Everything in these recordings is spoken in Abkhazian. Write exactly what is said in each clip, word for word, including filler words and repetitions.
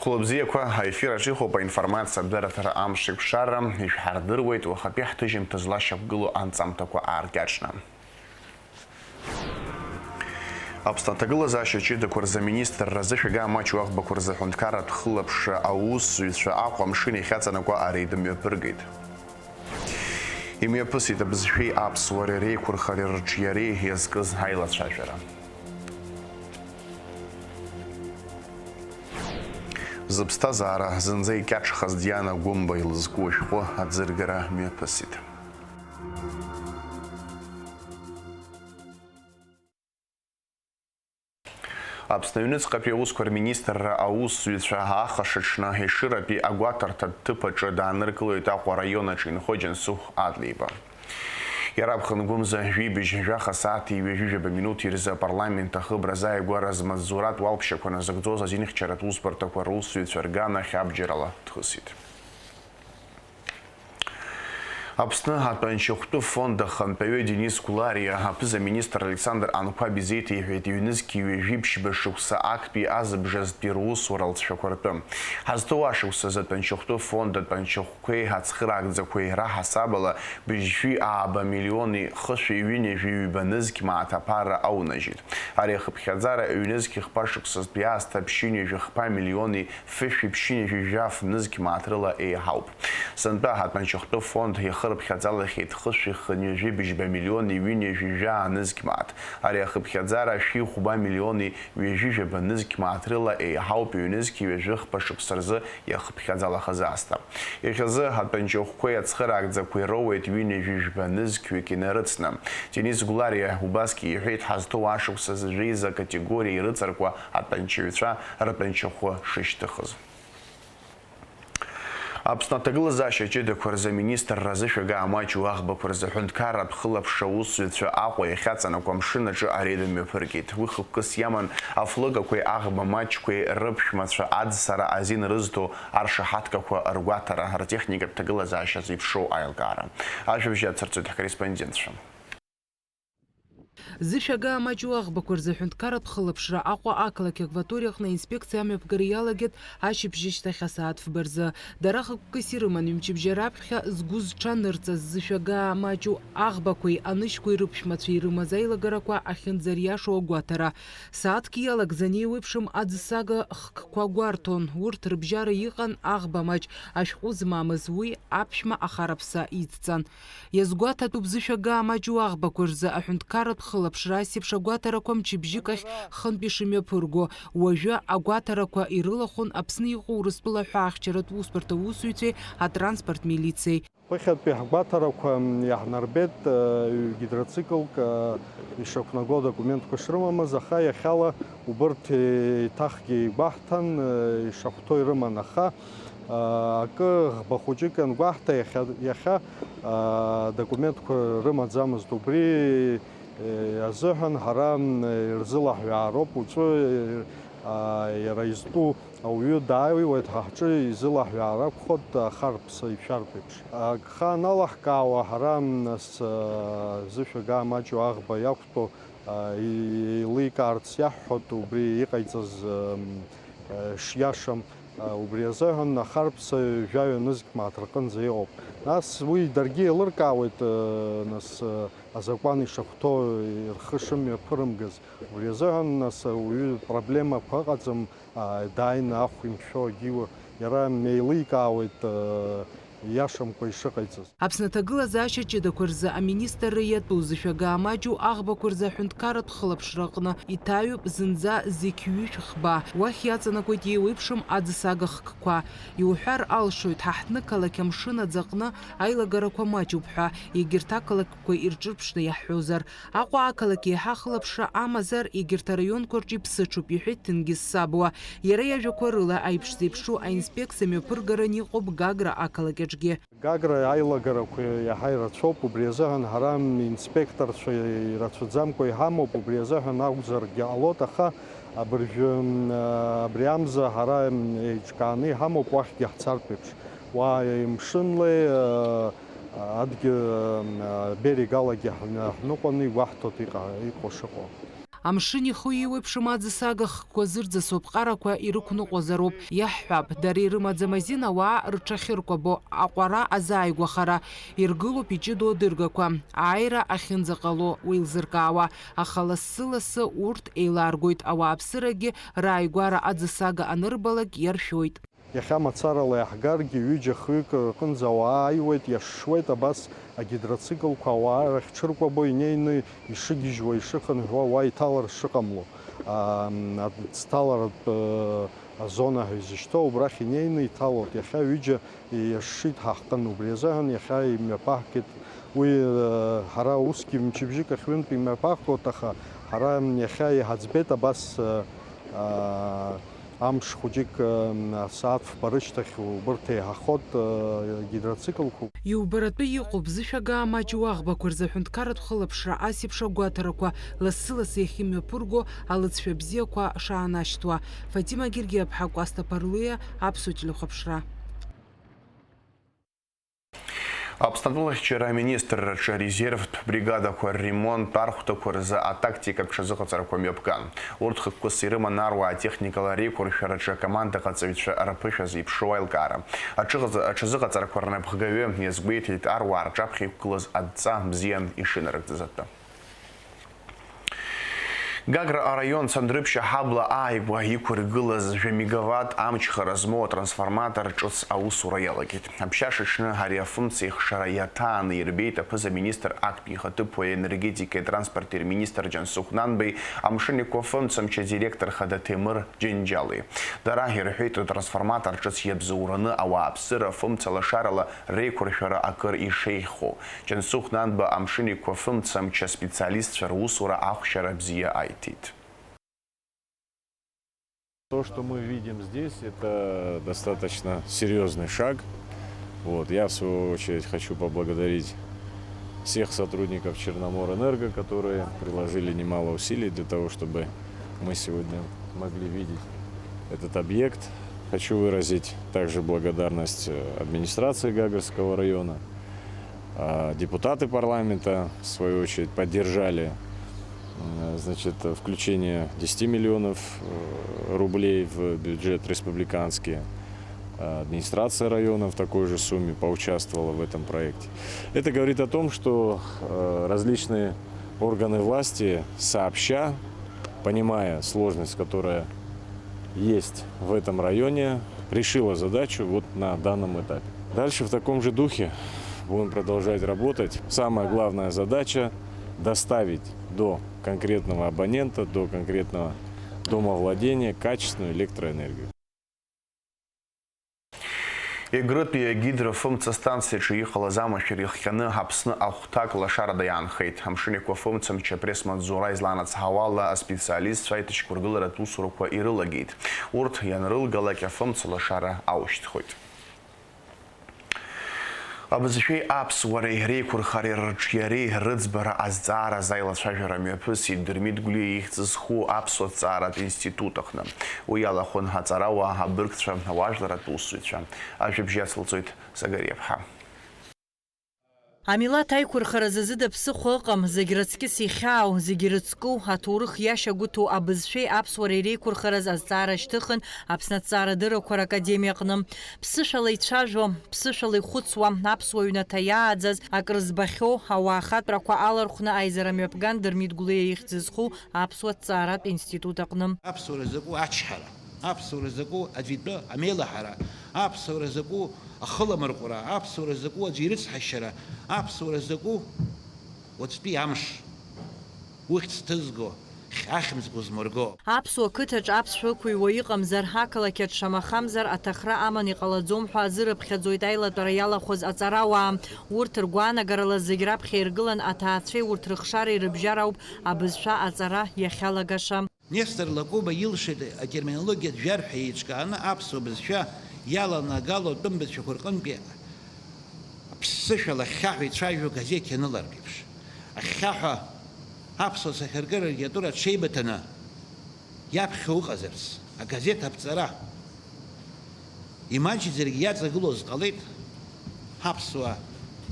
Хәылбзиақәа, аефир аҿы ихоуп аинформациатә дырраҭара Амш еиқәшара, ишәҳардыруеит уахатәи ҳҭыжьымҭа злашьақәгылоу анҵамҭақәа ааркьаҿны. Аԥсны аҭагылазаашьа ҷыдақәа рзы аминистрра зышәага амаҷу аӷбақәа рзы аҳәынҭқарратә хылаԥшра аусзуҩцәа Аҟәа амшын иахьаҵанакуа арейд мҩаԥыргеит. Имҩаԥысит абызшәеи аԥсуареи реиқәырхареи рҿиареи иазкыз аилацәажәара. Зыԥсҭазаара зынӡа икьаҿхаз Диана Гәымба илызку ашәҟәы аӡыргара мҩаԥысит. Аԥсны аҩныҵҟатәи аусқәа рминистрра аусзуҩцәа аахыс аҽны Ешыратәи агәаҭарҭатә ҭыԥ аҿы дааныркылоит Аҟәа араион аҿы инхо Џьансыхә Адлеиба. Иара аԥхынгәымза жәибжь жәаха сааҭи ҩажәижәаба минуҭи рзы апарламент ахыбра азааигәара змаҵзуратә уалԥшьақәа назыгӡоз азинхьчаратә усбарҭақәа русзуҩцәа рганахь абџьарала дхысит. Аԥсны атәанчахәтәы фонд ахантәаҩы Денис Гәлариа, аԥыза-министр Александр Анқәаб изеиҭеиҳәеит, ҩнызқьи ҩажәи ԥшьба шықәса актәи азыбжазтәи русура алҵшәақәа ртәы. Ҳазҭоу ашықәсазы атәанчахәтәы фонд атәанчахәқәеи ацхыраагӡақәеи раҳасабала быжьҩи ааба миллиони хышәи ҩынҩажәи ҩба нызқь мааҭ аԥара аунажьит. Ари ахыԥхьаӡара ҩнызқьи хԥа шықәсазтәи аасҭа ԥшьынҩажәи хԥа миллиони фышәи ԥшьынҩажәи жәаф нызқь мааҭ рыла еиҳауп. Сынтәа атәанчахәтәы фонд иахырыԥхьаӡалахьеит хышәи хынҩажәи быжьба миллиони ҩынҩажәи жәаа нызқь мааҭ. Ари ахыԥхьаӡара шәи хәба миллиони ҩажәи жәаба нызқь мааҭ рыла еиҳауп ҩнызқьи ҩажәи хԥа шықәса рзы иахыԥхьаӡалахаз аасҭа. Иахьазы атәанчахәқәеи ацхыраагӡақәеи роуеит ҩынҩажәи жәба нызқьҩык инарыцны. Денис Гәлариа убасгьы иҳәеит, ҳазҭоу ашықәсазы жәеиза акатегориа ирыҵаркуа атәанчаҩцәа ртәанчахәы шышьҭыхыз. Аԥсны аҭагылазаашьа ҷыдақәа рзы аминистрра зышәага амаҷу аӷбақәа рзы аҳәынҭқарратә хылаԥшра аусзуҩцәа Аҟәа иахьаҵанакуа амшын аҿы арейд мҩаԥыргеит. Уи хықәкыс иаман афлыгақәеи аӷба маҷқәеи рыԥшәмацәа аӡсара азин рызҭо аршаҳаҭгақәа ргәаҭара, ртехникатә ҭагылазаашьа зеиԥшроу аилкаара. Ажәабжь ацырҵоит ҳкорреспондентцәа. Зышәага амаҷу аӷбақәа рзы аҳәынҭқарратә хылаԥшра Аҟәа ақалақь акваториаҟны аинспекциа амҩаԥгара иалагеит ашьыбжьышьҭахь асааҭ фба рзы. Дара хықәкыс ирыман, ҩымчыбжьа раԥхьа згәы зҽанырҵаз зышәага амаҷу аӷбақәеи анышьқәеи рыԥшәмацәа ирымаз аилагарақәа ахьынӡариашоу агәаҭара. Сааҭк иалагӡан еиуеиԥшым аӡсага хкқәа гәарҭон. Урҭ рыбжьара иҟан аӷба маҷ, ашәҟәы змамыз, уи аԥшәма ахараԥса идҵан. Иазгәаҭатәуп зышәага амаҷу аӷбақәа рзы аҳәынҭқарратә хылаԥшра асеиԥш агәаҭарақәа мчыбжьык ахь хынтә ишымҩаԥырго. Уажәы агәаҭарақәа ирылахәын Аԥсны иҟоу Урыстәыла аҳәаахьчаратә усбарҭа аусзуҩцәеи атранспорт милицеи. Ԥыхьатәи ҳгәаҭарақәа иаҳнарбеит, э, гидроциклк, э, ишақәнаго адокументқәа шрымамыз, аха иахьала убырҭ еиҭахгьы игәаҳҭан, э, ишахәҭоу ирыман, аха, э, акы ӷба хәыҷык иангәаҳҭа, иахьа, иахьа, э, адокументқәа рымаӡамызт. Убри, э, азыҳәан ҳара, м, ирзылаҳәаароуп уаҵәы, э, иара изтәу ауаҩы дааиуеит ҳа ҳҿы, изылаҳәаар акәхоит, ахарԥ са ишәарҭеиԥш. Агха аналаҳкаауа, ҳара, нас, зышәага амаҷу аӷба иақәтәоу, еиликаарц иаҳҳәоит убри иҟаиҵаз, шиашам. Убри азыҳәан ахарԥ са жәаҩа нызқь мааҭ рҟынӡа иҟоуп. Нас уи даргьы еилыркаауеит, нас, азакәан ишахәҭоу рхы шымҩаԥырымгаз. Убри азыҳәан, нас, ауаҩы проблемақәа ыҟаӡам, аа, дааины ахә имшәо агьиуа, иара меиликаауеит, аа, ииашамкәа ишыҟаиҵаз. Аԥсны аҭагылазаашьа ҷыдақәа рзы аминистрра иатәу зышәага амаҷу аӷбақәа рзы аҳәынҭқарратә хылаԥшра аҟны иҭаҩуп зынӡа зқьҩышә хба. Уахь иаҵанакуеит еиуеиԥшым аӡсага хкқәа. Иуҳәар алшоит, ҳа ҳҭнықалақь амшын аӡаҟны аилагарақәа маҷуп ҳәа, егьырҭ ақалақьқәа ирҿырԥшны иаҳҳәозар. Аҟәа ақалақь еиҳа ахылаԥшра амазар, егьырҭ араионқәа рҿы иԥсыҽуп, иҳәеит Ҭенгиз Сабуа. Иара иажәақәа рыла, аиԥш зеиԥшу аинспекциа мҩаԥыргаран иҟоуп Гагра ақалақь аҿгьы. Гагра аилагарақәа иаҳа ирацәоуп, убри азыҳәан ҳара инспекторцәа ирацәаӡамкәа иҳамоуп, убри азыҳәан акәзаргьы ҟалоит, аха абыржәы, м, абри амза ҳара, м, еиҿкааны иҳамоуп, уахьгьы ҳцартә еиԥш. Уа мшынлеи, э, адгьыл, э, берег алагьы ҳны-, ҳныҟәаны игәаҳҭоит иҟа-, иҟоу шыҟоу. Амшын ихы иуеиԥшым аӡыс агахқәа зырӡысо ԥҟарақәа ирықәныҟәозароуп, иаҳҳәап, дара ирымаӡам азин ауаа рҽахьыркәабо, аҟәара азааигәахара, иргылоуп иҷыдоу адыргақәа, ааира ахьынӡаҟало уеилзыркаауа, аха лассы-лассы урҭ еилааргоит, ауааԥсырагьы рааигәара аӡыс ага анырбалак иаршәоит. Иахьа мацарала иаҳгаргьы, ҩыџьа-хҩык рҟынӡа ауаа ааиуеит, иашшуеит, абас агидроциклқәа ауаа рахьҽыркәабо инеины ишыгьежьуа, ишыхынҳәуа уа иҭалар шыҟамло, аа, м, ацҭаларатә, э, азона ҳәа изышьҭоу, убрахь инеины иҭалоит. Иахьа ҩыџьа иашшит ҳа ҳҟын, убри азыҳәан иахьа имҩаԥаҳгеит. Уи, э, ҳара усгьы мчыбжьык ахь ҩынтә имҩаԥаҳгоит, аха ҳара иахьа иҳаӡбеит абас, э, аа, Амш хәыҷык, м, асааҭ фба рышьҭахь убырҭ еиҳахот, ы, гидроциклқәоуп. Иубаратәы иҟоуп, зышәага амаҷу аӷбақәа рзы аҳәынҭқарратә хылаԥшра ас еиԥш агәаҭарақәа лассы-лассы иахьымҩаԥырго алыҵшәа бзиақәа шаанашьҭуа. Фатима Гергиаԥҳа, Кәасҭа Ԥарлиа, Аԥсуа телехәаԥшра. Аԥсны атәылахьчара аминистрраҿы арезервтә бригадақәа рремонт архәҭақәа рзы атактикатә ҽазыҟаҵарақәа мҩаԥган. Урҭ хықәкыс ирыман аруаа атехникала реиқәыршәараҿы акомандаҟаҵаҩцәа рԥышәа зеиԥшроу аилкаара. Аҽыҟаҵ-, аҽазыҟаҵарақәа рнапхгаҩы иазгәеиҭеит аруаа рҿаԥхьа иқәгылаз адҵа бзиа ишынарыгӡаз атәы. Гагра араион Цандрыԥшь аҳабла ааигәа иқәыргылаз жәа мегаватт амчхара змоу атрансформатор ҿыц аусура иалагеит. Аԥшьашаҽны ари афымца ихшара иаҭааны ирбеит аԥыза-министр актәи ихаҭыԥуаҩ, аенергетикеи атранспорти рминистр Џьансыхә Нанбеи, Амшын Еиқәа фымцамч адиректор хада Ҭемыр Џьанџьали. Дара ирҳәеит, атрансформатор ҿыц иабзоураны ауааԥсыра афымца лашарала реиқәыршәара акыр ишеиӷьхо. Џьансыхә Нанба Амшын Еиқәа фымцамч аспециалистцәа русура ахәшьара бзиа аиҭеит. То, что мы видим здесь, это достаточно серьёзный шаг. Вот. Я, в свою очередь, хочу поблагодарить всех сотрудников Черноморэнерго, которые приложили немало усилий для того, чтобы мы сегодня могли видеть этот объект. Хочу выразить также благодарность, э, администрации Гагрского района. А, депутаты парламента, в свою очередь, поддержали, м, значит, включение десяти миллионов, э, рублей в бюджет республиканский. А, администрация района в такой же сумме поучаствовала в этом проекте. Это говорит о том, что, э, различные органы власти сообща, понимая сложность, которая есть в этом районе, решила задачу вот на данном этапе. Дальше в таком же духе будем продолжать работать. Самая главная задача — доставить до конкретного абонента, до конкретного домовладения качественную электроэнергию. Егрытәи агидрофымца станциаҿы иҟалаз амашәыр ихҟьаны Аԥсны ахәҭак лашарада иаанхеит. Амшын Еиқәа фымцамч апресс-маҵзура изланацҳауа ала, аспециалистцәа аиҭышьқәыргыларатә усурақәа ирылагеит. Урҭ ианрылгалак, афымца лашара аушьҭхоит. Абызшәеи аԥсуареи реиқәырхареи рыҿиареи рыӡбара азҵаараз аилацәажәара мҩаԥысит Дырмит Гәлиа ихьӡ зху аԥсуа ҭҵааратә институт аҟны. Уи иалахәын аҵарауаа, абыргцәа, ауаажәларратә усзуҩцәа. Ажәабжь иацылҵоит Загариаԥҳа. Амилаҭ аиқәырхаразы зыда ԥсыхәа ыҟам, зегь раҵкьыс ихьаау, зегь ирыцку, аҭоурых иашьагәыҭоу абызшәеи аԥсуареи реиқәырхараз азҵаара шьҭыхын Аԥсны аҭҵаарадыррақәа ракадемиа аҟны. Ԥсышәала ицәажәо, ԥсышәала ихәыцуа, аԥсуа ҩнаҭа иааӡаз, акрызбахьоу, ауаа ахатәрақәа алархәны аизара мҩаԥган Дырмит Гәлиа ихьӡ зху аԥсуа ҭҵааратә институт аҟны. Аԥсуара закәу ачҳара, аԥсуара закәу аӡәы итәы амеилаҳара, аԥсуара закәу ахыламырҟәра, аԥсуара закәу аӡәы ирыцҳашьара, аԥсуара закәу уаҵәтәи амш, ухьӡ ҭызго, ахьымӡӷ узмырго. Аԥсуа қыҭаҿ аԥсшәа ықәыҩуа иҟамзар, ақалақь аҿ шамахамзар аҭахра аман иҟалаӡом ҳәа азырыԥхьаӡоит аилатәара иалахәыз аҵарауаа. Урҭ ргәаанагарала зегь раԥхьа иргылан аҭаацәеи урҭ рыхшареи рыбжьара ауп абызшәа аҵара иахьалагаша. Нестор Лакоба илшеит атерминологиатә жәарҳәа еиҿкааны аԥсуа бызшәа иаланагало атәым бызшәақәа рҟынтәи аԥсышәала ахьхьаҳәа ицәажәо газеҭ ианыларк еиԥш. Ахьхьаҳәа аԥсуа сахьаркыра литература аҽеибыҭаны иаԥхьо ыҟазарц, агазеҭ аԥҵара имаҷӡаргьы иаҵагылоз ҟалеит ҳаԥсуа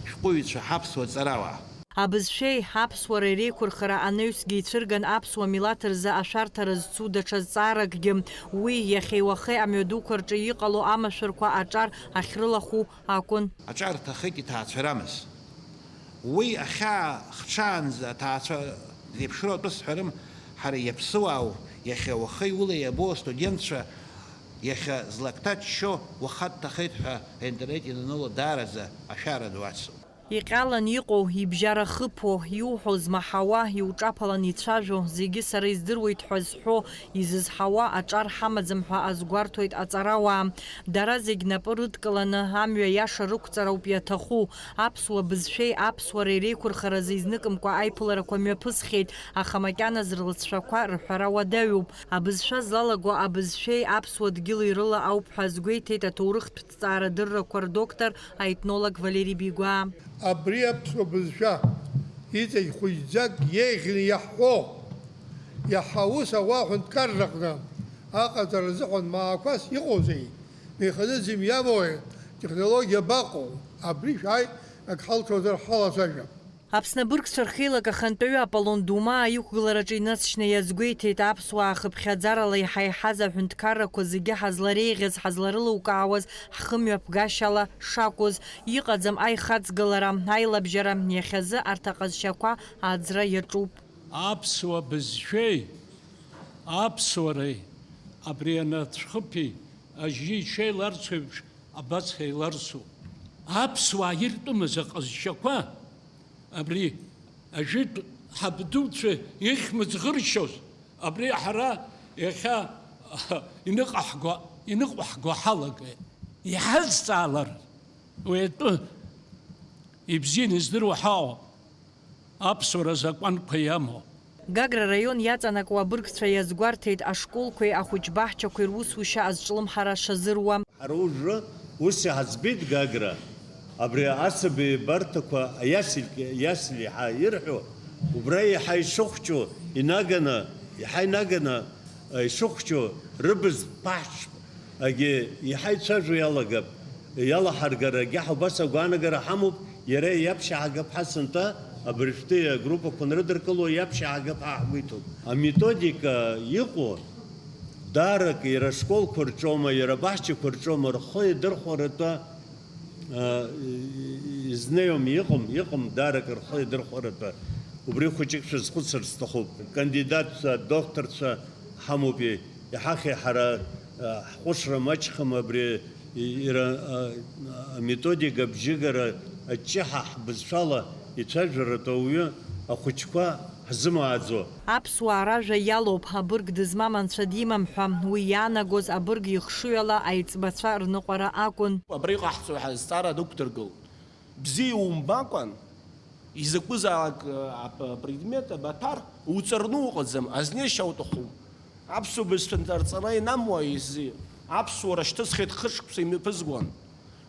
шәҟәыҩҩцәа, ҳаԥсуа ҵарауаа. Абызшәеи аԥсуареи реиқәырхара анаҩсгьы ицәырган аԥсуа милаҭ рзы ашәарҭара зцу даҽа зҵааракгьы. Уи иахьеи уахеи амҩадуқәа рҿы иҟало амашәырқәа аҿар ахьрылахәу акәын. Аҿар рҭахеит иҭаацәарамыз. Уи ахьаа хҽаанӡа аҭаацәа зеиԥшроу атәы сҳәарым, ҳара иаԥсуаау, иахьа уахеи ула иабо астудентцәа, иахьа злакҭа ччо уаха дҭахеит ҳәа аинтернет иананоула даараӡа ашәара ду ацуп. Иҟьалан иҟоу, ибжьара хыԥо, иуҳәо змаҳауа, иуҿаԥалан ицәажәо, зегьы сара издыруеит ҳәа зҳәо, изызҳауа аҿар ҳамаӡам ҳәа азгәарҭоит аҵарауаа. Дара зегь напы рыдкыланы амҩа иаша рықәҵарауп иаҭаху. Аԥсуа бызшәеи аԥсуареи реиқәырхаразы изныкымкәа аиԥыларақәа мҩаԥысхьеит, аха макьаназ рлыҵшәақәа рҳәара уадаҩуп. Абызшәа злалаго абызшәеи аԥсуа дгьыли рыла ауп ҳәа азгәеиҭеит аҭоурыхтә ҭҵаарадыррақәа рдоктор, аетнолог Валери Бигәаа. Абри аԥсуа бызшәа иҵегь хәыҷӡак иеиӷьны иаҳҳәо, иаҳа ус ауаа аҳәынҭқарраҟны аҟаҵара азыҳәан маақәас иҟоузеи, механизм иамои, технологиа абаҟоу, абри шәааи, ак ҳалҭозар ҳалацәажәап. Аԥсны абыргцәа рхеилак ахантәаҩы Аполлон Думаа иқәгылараҿы инаҵшьны иазгәеиҭеит, аԥсуаа хыԥхьаӡарала иҳаиҳаз аҳәынҭқаррақәа зегьы ҳазлареиӷьыз, ҳазларылукаауаз, ҳхымҩаԥгашьала шакәыз, иҟаӡам аихаҵгылара, аилабжьара, иахьазы арҭ аҟазшьақәа аӡра иаҿуп. Аԥсуа бызшәеи аԥсуареи абри анацәхыԥи ажьи шеиларсу еиԥш абас еиларсуп. Аԥсуаа иртәымыз аҟазшьақәа абри ажәытә ҳабдуцәа ихьмыӡӷыршьоз, абри ҳара иахьа иныҟаҳго, иныҟәаҳго ҳалагеит. Иҳазҵаалар, уи атәы ибзианы издыруа ҳауп, аԥсуара закәанқәа иамоу. Гагра араион иаҵанакуа абыргцәа иазгәарҭеит ашколқәеи ахәыҷбаҳчақәеи русушьа азҿлымҳара шазыруа. Ҳара уажәы ус иҳаӡбеит Гагра, абри асаби еибарҭақәа аиасль-, аиасли ҳәа ирҳәо, убра иаҳа ишыхәҷу инаганы, иаҳа инаганы, э, ишыхәҷу рыбз ԥаҳҽ-, агьы иаҳа ицәажәо иалагап, иалаҳаргарагьы ҳа убас агәаанагара ҳамоуп, иара иаԥшьаҳагап ҳа сынтәа, абыржәтәи агруппақәа нрыдыркыло иаԥшьаҳагап ҳәа ҳгәы иҭоуп. Аметодика иҟоу, Даарак иара ашколқәа рҿоума, иара абаҳчақәа рҿоума рхы иадырхәаратәы, а, и-, и-, изнеиуам, иҟам, иҟам даарак рхы иадырхәаратәы. Убри хәыҷык шәазхәыцыр сҭахуп. Кандидатцәа, докторцәа ҳамоуп, иаҳахьи ҳара, а, ҳҟәышра маҷхам абри, и-, иара, а, аметодика абжьыгара аҷҷаҳа ҳбызшәала ицәажәаратәы ауаҩы ахәыҷқәа ҳзымааӡо. Аԥсуаа ражәа иалоуп, абырг дызмам анцәа димам ҳәа. Уи иаанагоз абырг ихшыҩ ала аиҵбацәа рныҟәара акәын. Абра иҟаҳҵо ҳәа азҵаара дықәдыргылт. Бзиа умбакәан, изакәызаалак, ап-, апредмет абаҭар уҵарны уҟаӡам, азнеишьа уҭахуп. Аԥсуа бызшәа нҵарҵара инамуа изы, аԥсуара шьҭысхит хышықәса имҩаԥызгон.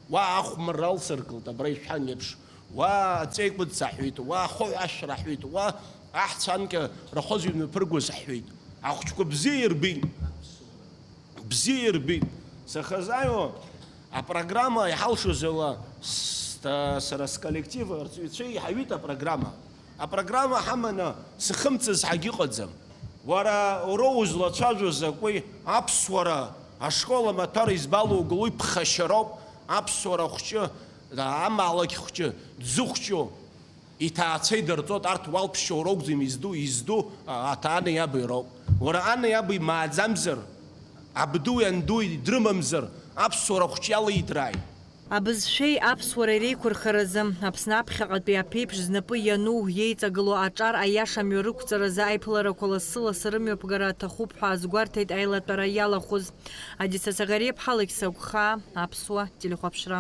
Уа ахәмарра алсыргылт, абра ишәҳәан еиԥш, уа аҵеикәыц аҳәеит, уа ахыҳәашәара аҳәеит, уа аҳцәа анкьа рахәазҩы мҩаԥыргоз аҳәеит. Ахәыҷқәа бзиа ирбеит. Бзиа ирбеит. Сахазааиуа апрограмма иҳалшоз ала, с-, та-, сара сколлектив арҵаҩцәа иҳаҩит апрограмма. Апрограмма ҳаманы сыхымцыз ҳагьыҟаӡам. Уара уара узлацәажәо закәи? Аԥсуара ашкол амаҭәар избалоугалои ԥхашьароуп, аԥсуара хәҷы, амаалықь хәҷы, дзыхәҷу, иҭаацәа идырҵоит, арҭ уалԥшьоу роугӡам изду, изду, а, аҭаани аби роуп. Уара ани аби мааӡамзар, абдуи андуи дрымамзар, аԥсуара хәҷы иалеидрааит. Абызшәеи аԥсуареи реиқәырхаразы, Аԥсны аԥхьаҟатәи аԥеиԥш знапы иану, иеиҵагылоу аҿар аиаша мҩа рықәҵаразы аиԥыларақәа лассы-лассы рымҩаԥгара аҭахуп ҳәа азгәарҭеит аилатәара иалахәыз. Адиса Саӷариаԥҳа, Алықьса Гәхаа, Аԥсуа телехәаԥшра.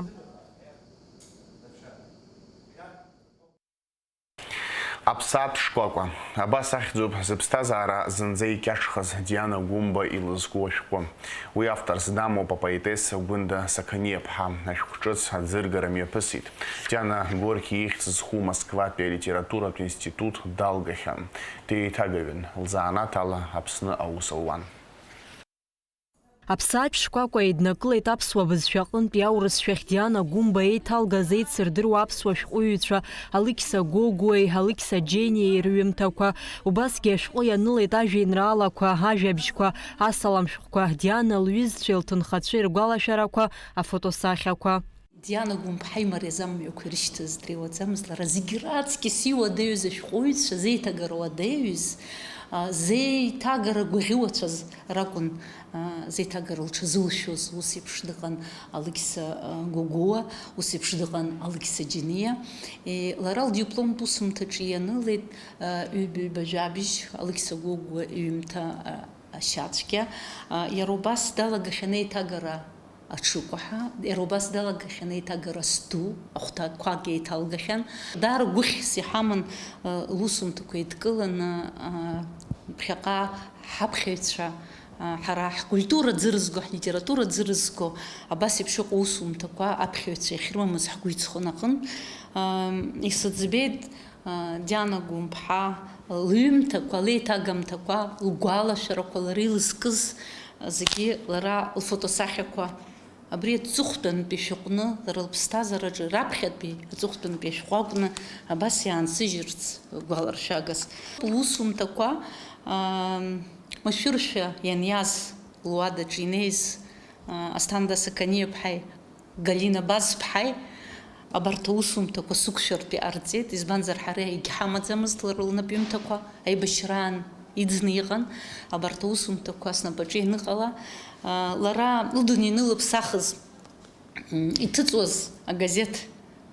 Аԥсаатә шкәакәа. Абас ахьӡуп зыԥсҭазаара зынӡа икьаҿхаз Диана Гәымба илызку ашәҟәы. Уи авторс дамоуп апоетесса Гәында Сақаниаԥҳа. Ашәҟәҿыц аӡыргара мҩаԥысит. Диана Горки ихьӡ зху Москватәи алитературатә институт далгахьан. Деиҭагаҩын, лзанааҭ ала Аԥсны аус луан. Аԥсаатә шкәакәа еиднакылеит аԥсуа бызшәа аҟынтәи аурысшәахь Диана Гәымба еиҭалгаз еицырдыруа аԥсуа шәҟәыҩҩцәа Алықьса Гогәуеи Алықьса Џьениеи рҩымҭақәа. Убасгьы ашәҟәы ианылеит ажәеинраалақәа, ажәабжьқәа, асалам шәҟәқәа, Диана лҩызцәеи лҭынхацәеи ргәалашәарақәа, афотосахьақәа. Диана Гәымԥҳа имариазам мҩақәа ирышьҭаз дреиуаӡамызт, лара зегьы раҵкьыс иуадаҩыз ашәҟәыҩҩцәа, зеиҭагара уадаҩыз, а, зеиҭагара гәаӷьуацәаз ракәын, а, зеиҭагара лҽазылшәоз. Ус еиԥш дыҟан Алықьса, а, Гогуа, ус еиԥш дыҟан Алықьса Џьениа. Е, лара лдипломтә усумҭаҿы ианылеит, а, ҩба-ҩба жәабжь, Алықьса Гогуа иҩымҭа, а, ашьацәгьа. А, иара убас далагахьан еиҭагара аҽыкәаҳа, иара убас далагахьан аиҭагара зду, ахәҭақәак еиҭалгахьан. Даара гәыхьс иҳаман, э, лусумҭақәа еидкыланы, э, ԥхьаҟа ҳаԥхьаҩцәа, э, ҳара ҳкультура ӡырызго, ҳлитература ӡырызго, абас еиԥш ыҟоу усумҭақәа аԥхьаҩцәа иахьрымамыз ҳгәы иҵхон аҟынтә. Э, исыӡбеит, Диана Гәымԥҳа лҩымҭақәа, леиҭагамҭақәа, лгәалашәарақәа, лара илызкыз зегьы, лара лфотосахьақәа, абри аҵыхәтәантәи шәҟәны лара лыԥсҭазаараҿы раԥхьатәи аҵыхәтәантәи ашәҟәы акәны абас иаансыжьырц гәаларшәагас. Лусумҭақәа, аа, машәыршәа ианиаз луадаҿы инеиз, аа, Асҭанда Сақаниаԥҳаи Галина Базԥҳаи абарҭ аусумҭақәа сықәшәартә иҟарҵеит, избанзар, ҳара егьҳамаӡамызт лара лнапҩымҭақәа, аибашьраан иӡны иҟан, абарҭ аусумҭақәа снапаҿы ианыҟала, лара лдунеи анылыԥсахыз, м, иҭыҵуаз агазеҭ,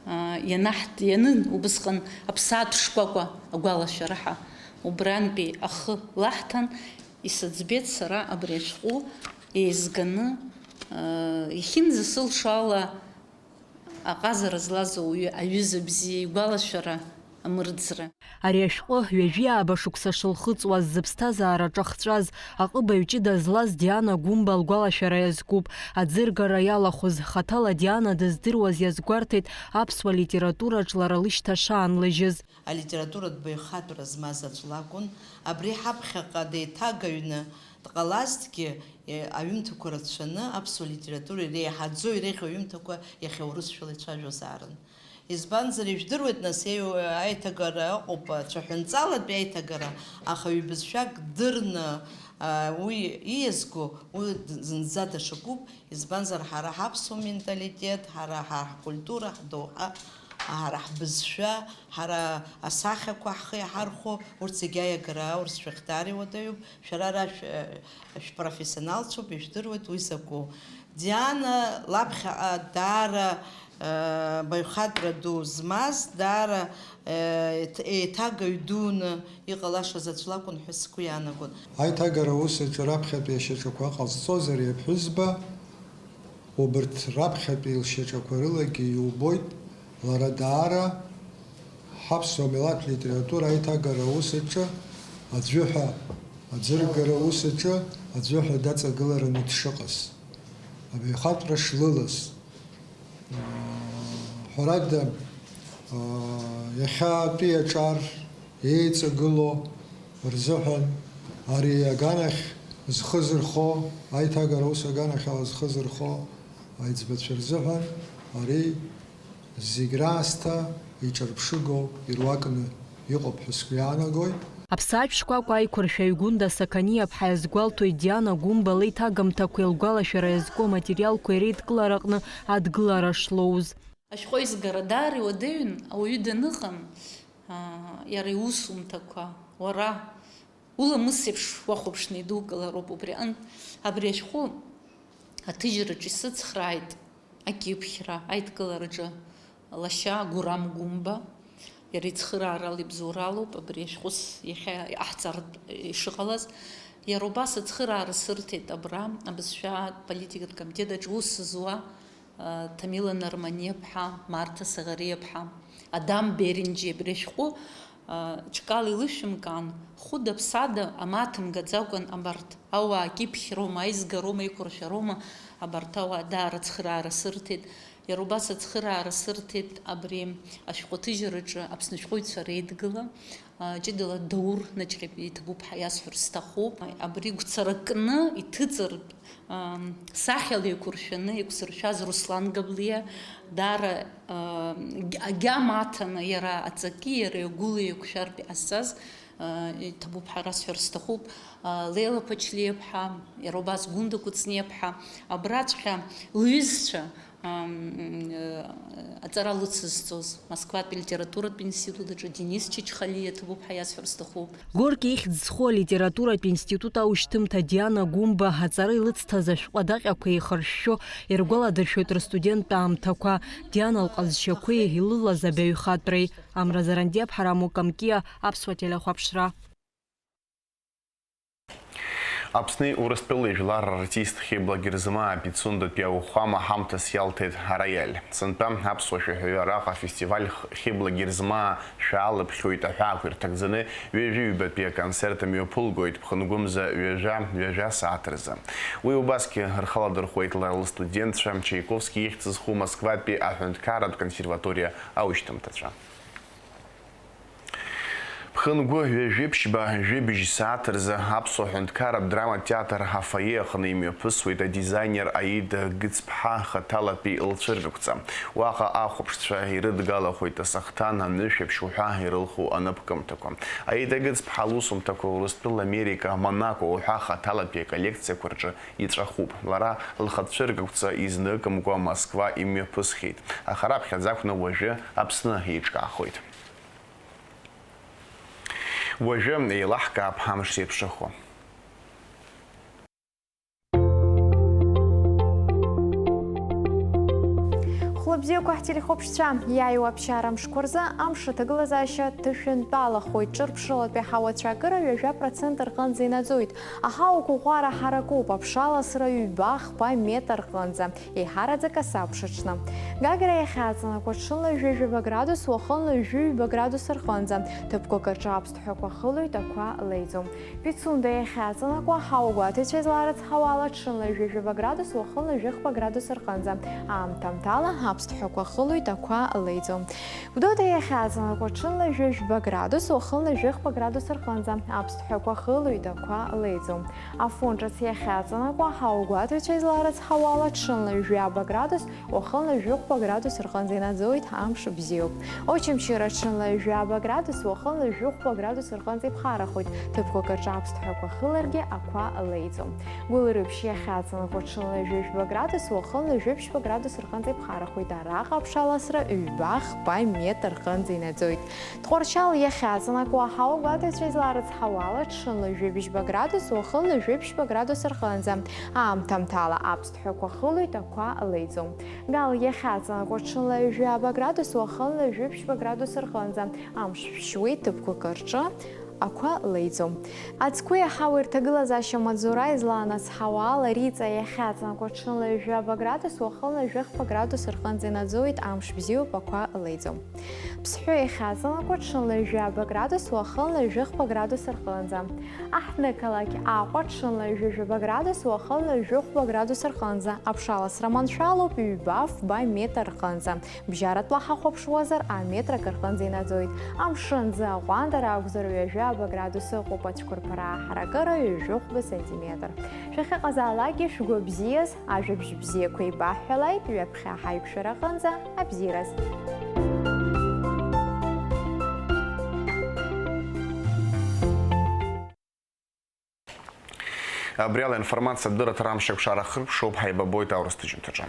а, ианаҳт-, ианын, убысҟан аԥсаатә шкәакәа агәалашәара ҳәа, убрантәи ахы лаҳҭан, исыӡбеит сара абри ашәҟәы еизганы, Иахьынӡасылшо ала, аҟазара злаз ауаҩы аҩыза бзиа игәалашәара амырӡра. Ари ашәҟәы ҩажәи ааба шықәса шылхыҵуаз, зыԥсҭазаара ҿахҵәаз, аҟыбаҩ ҷыда злаз Диана Гәымба лгәалашәара иазкуп. Аӡыргара иалахәыз, хаҭала Диана дыздыруаз иазгәарҭеит аԥсуа литератураҿ лара лышьҭа шаанлыжьыз. Алитературатә баҩхатәра змаз аӡә лакәын, абри ҳаԥхьаҟа деиҭагаҩны дҟалазҭгьы, е, аҩымҭақәа рацәаны аԥсуа литература иреиҳаӡоу иреиӷьу аҩымҭақәа иахьа урысшәала ицәажәозаарын. Избанзар, ижәдыруеит, нас, еи-, аиҭагара ыҟоуп, цәаҳәанҵалатәи аиҭагара, аха ҩбызшәак дырны, а, уи ииазго, уи д-, зынӡа даҽакуп. Избанзар, ҳара ҳаԥсуа менталитет, ҳара ҳа-, ҳкультура, ҳдоуҳа, ҳара ҳбызшәа, ҳара асахьақәа ҳхы иаҳархәо, урҭ зегьы аиагара аурысшәахь даара иуадаҩуп. Шәара ара шә-, шәпрофессионалцәоуп, ижәдыруеит уи закәу. Диана лаԥхьаҟа даара, э, баҩхатәра ду змаз, даара, э, еиҭ-, еиҭагаҩ дуны иҟалашаз аӡә лакәын ҳәа сгәы иаанагон. Аиҭагара аус аҿы раԥхьатәи ашьаҿақәа ҟазҵоз ари аԥҳәызба, убырҭ раԥхьатәи лшьаҿақәа рылагьы иубоит, лара даара ҳаԥсуа милаҭ литература аиҭагара аус аҿы аӡәы ҳәа, аӡыргара аус аҿы аӡәы ҳәа даҵагылараны дшыҟаз, абаҩхатәра шлылаз. Ҳәарада, иахьатәи аҿар еиҵагылоу рзыҳәан, ари аганахь зхы зырхо, аиҭагара аус аганахьала зхы зырхо аиҵбацәа рзыҳәан ари зегь раасҭа иҿырԥшыгоу ируакны иҟоуп ҳәа сгәы иаанагоит. Аԥсаатә шкәакәа аиқәыршәаҩ Гәында Сақаниаԥҳа иазгәалҭоит Диана Гәымба леиҭагамҭақәеи лгәалашәара иазку аматериалқәеи реидкылараҟны адгылара шлоуз. Ашәҟәы аизгара даара иуадаҩын, ауаҩы даныҟам, аа, иара иусумҭақәа, уара уламыс еиԥш уахәаԥшны идукылароуп. Убри аҟынтә, абри ашәҟәы аҭыжьраҿы исыцхрааит акьыԥхьра аидкылараҿы лашьа Гурам Гәымба. Иара ицхыраарала ибзоуралоуп абри ашәҟәы иахьа иҟаҳҵартә ишыҟалаз. Иара убас ацхыраара сырҭеит абра абызшәа политикатә комитет аҿы аус зуа Ҭамила Нарманиаԥҳа, Марҭа Саӷариаԥҳа, Адам Беренџьиа абри ашәҟәы, ҽкала илышәымкаан, хәыда-ԥсада амаҭа мгаӡакәан абарҭ ауаа кьыԥхьроума, аизгароума, аиқәыршәароума, Абарҭ ауаа даара ацхыраара сырҭеит. Иара убас ацхыраара сырҭеит абри ашәҟәы аҭыжьраҿы Аԥсны ашәҟәыҩҩцәа реидгыла, а, ҷыдала Даур Наҷҟьатәи иҭабуп ҳәа иасҳәар сҭахуп. Абри гәцаракны иҭыҵыртә, ам, сахьала еиқәыршәаны еиқәзыршәаз Руслан Габлиа даара, а, аг-, агьама аҭаны иара аҵаки иареи агәыла еиқәшәартә иҟазҵаз, а, иҭабуп ҳәа расҳәар сҭахуп. А, Леила Ԥачлиаԥҳа, иара убас Гәында Кәыҵниаԥҳа, абраҵәҟьа лҩызцәа, ам, э, аҵара лыцызҵоз, Москватәи литературатә институт аҿы Денис Чачхалиа ҭабуп ҳәа иасҳәар сҭахуп. Горки ихьӡ зху алитературатә институт аушьҭымҭа Диана Гәымба аҵара илыцҭаз ашәҟәы адаҟьақәа еихыршәшәо иргәаладыршәоит рыстуденттә аамҭақәа, Диана лҟазшьақәеи илылаз абаҩхатәреи. Амра Зарандиаԥҳа, Рамо Камкиа, Аԥсуа телехәаԥшра. Аԥсни Урыстәылеи жәлар рартист Хьыбла Герзмаа Пицундатәи ауахәама ҳамҭас иалҭеит ароиаль. Сынтәа аԥсуа шәаҳәаҩы араҟа афестиваль Х-, Хьыбла Герзмаа шәаалыԥхьоит аҳәаақәа ирҭагӡаны ҩажәи ҩбатәи аконцерт мҩаԥылгоит, ԥхынгәымза ҩажәа, ҩажәа сааҭ рзы. Уи убасгьы рхаладырхәуеит лара лыстудентцәа, Чаиковски ихьӡ зху Москватәи аҳәынҭқарратә консерваториа аушьҭымҭацәа. Ԥхынгәы ҩажәи ԥшьба, жәибжь сааҭ рзы Аԥсуа ҳәынҭқарратә драматә театр афойе аҟны имҩаԥысуеит адизайнер Аида Гыцԥҳа хаҭалатәи лцәыргақәҵа. Уаҟа ахәаԥшцәа ирыдгалахоит асахҭан, анышәаԥшь уҳәа ирылху анаԥкымҭақәа. Аида Гыцԥҳа лусумҭақәа Урыстәыла, Америка, Монако уҳәа хаҭалатәи аколлекциақәа рҿы иҵәахуп. Лара лхатә цәыргақәҵа изныкымкәа Москва имҩаԥысхьеит, аха раԥхьаӡа акәны уажәы Аԥсны еиҿкаахоит. Уажәы еилаҳкаап амш зеиԥшрахо. Хәлыбзиақәа ҳтелехәаԥшцәа, иааиуа аԥсшьара мшқәа рзы амш аҭагылазаашьа ҭышәынтәалахоит, ҿырԥшылатәи ҳауацәа акыра ҩажәа процент рҟынӡа инаӡоит. Аҳауа гәыӷәӷәара ҳаракуп, аԥшаласра ҩба-хԥа метр рҟынӡа, еиҳараӡак асабша аҽны. Гагра иахьаҵанакуа ҽынла жәаҩа-жәаба градус, уахынла ҩажәи ҩба градус рҟынӡа, ҭыԥқәак рҿы аԥсҭҳәақәа хылоит, ақәа леиӡом. Пицунда иахьаҵанакуа, ҳауа гәаҭаҩцәа изларыцҳауа ала, ҽынла жәаҩа-жәаба градус, уахынла ҩажәи-хԥа градус рҟынӡа, аамҭамҭала аԥсҭҳәақәа хылоит, ақәа леиӡом. Гәдоуҭа иахьаҵанакуа, ҽынла жәаҩа-жәба градус, уахынла ҩажәи-хԥа градус рҟынӡа, аԥсҭҳәақәа хылоит, ақәа леиӡом. Афон ҿыц иахьаҵанакуа, ҳауа гәаҭаҩцәа изларыцҳауа ала, ҽынла ҩажәи-ааба градус, уахынла ҩажәи-хәба градус рҟынӡа инаӡоит, амш бзиоуп. Очамчыра, ҽынла ҩажәи-ааба градус, уахынла ҩажәи-хәба градус рҟынӡа иԥхарахоит, ҭыԥқәак рҿы аԥсҭҳәақәа хыларгьы, ақәа леиӡом. Гәылрыԥшь иахьаҵанакуа, ҽынла ҩажәи-жәаба градус, уахынла ҩажәи-ԥшьба градус рҟынӡа иԥхарахоит, араҟа аԥшаласра ҩба-хԥа метр рҟынӡа инаӡоит. Тҟәарчал иахьаҵанакуа, ҳауа гәаҭаҩцәа изларыцҳауа ала, ҽынла ҩажәи-бжьба градус, уахынла ҩажәи-ԥшьба градус рҟынӡа, аамҭамҭала аԥсҭҳәақәа хылоит, ақәа леиӡом. Гал иахьаҵанакуа, ҽынла ҩажәи-ааба градус, уахынла ҩажәи-ԥшьба градус рҟынӡа, амш шәшьуеит, ҭыԥқәак рҿы ақәа леиӡом. Ацгәи аҳауеи рҭагылазаашьа маҵзура излаанацҳауа ала, Риҵа иахьаҵанакуа, ҽынла ҩажәи-ааба градус, уахынла ҩажәи-хԥа градус рҟынӡа инаӡоит, амш бзиоуп, ақәа леиӡом. Ԥсҳәы иахьаҵанакуа, ҽынла ҩажәи-ааба градус, уахынла ҩажәи-хԥа градус рҟынӡа. Аҳҭнықалақь Аҟәа, ҽынла ҩажәи-жәаба градус, уахынла ҩажәи-хәба градус рҟынӡа. Аԥшаласра маншәалоуп, ҩба-фба метр рҟынӡа. Бжьаратәла ҳахәаԥшуазар, аметр акы рҟынӡа инаӡоит. Амшын ӡы аҟәандара акәзар, ҩажәи-ааба градус ыҟоуп, ацәқәырԥара ҳаракыра ҩажәи-хәба сантиметр. Шәахьыҟазаалакгьы шәгәы бзиаз, ажәабжь бзиақәа еибаҳҳәалааит, ҩаԥхьа ҳаиқәшәара аҟынӡа абзиараз. Абри ала информациатә дырраҭара амш акәшара хыркәшоуп, ҳаибабоит аурыс ҭыжьымҭаҿы.